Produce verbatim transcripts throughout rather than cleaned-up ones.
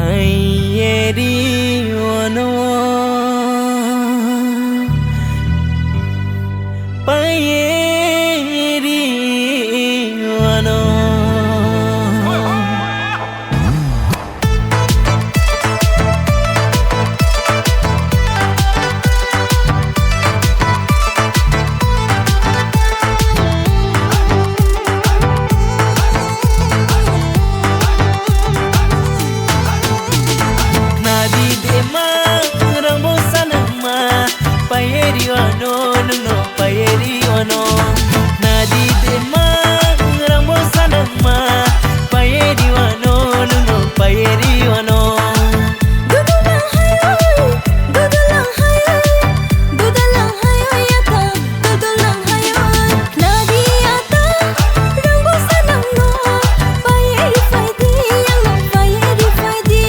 Payeri wano, payeri wano. Nadi dema rangbo sanama, payeri wano nungno payeri wano. Nadi dema rangbo sanama, payeri wano nungno payeri wano. Dudulang hayoi, dudulang hayoi, dudulang hayoi ata. Dudulang hayoi, nadi ata, rangbo sanangno, payeri phaidi, angno payeri phaidi.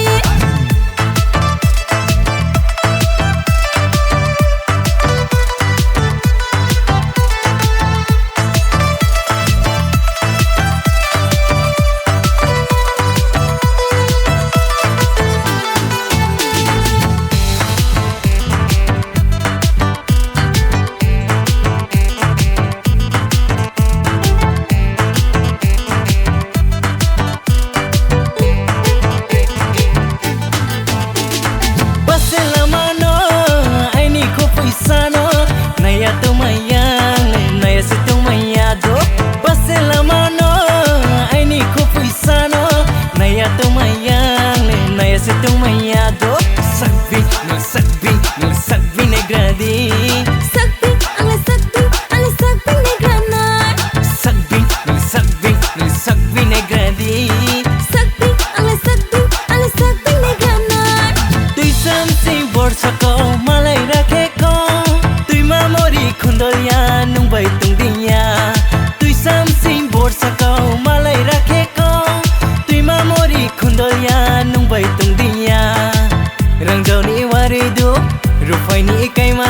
Bwswk lamano aini khopui sano, naiya tongmaya, naiya se tongmaya do. Bwswk lamano aini khopui sano, naiya tongmaya, naiya se tongmaya do. Sakbi, nang sakbi, nang sakbi negradi. Sakbi, ang sakbi, ang sakbi negrana. Sakbi, nang sakbi, nang sakbi negradi. Sakbi, ang sakbi, ang sakbi negrana. Twisam sing borsa kau malai rakhe kau. Twima mori khundolya nung bai tongdiya. Twisam sing borsa kau malai rakhe kau. Twima mori khundolya nung bai tongdiya. Rangjaoni wari do, rupaini kaima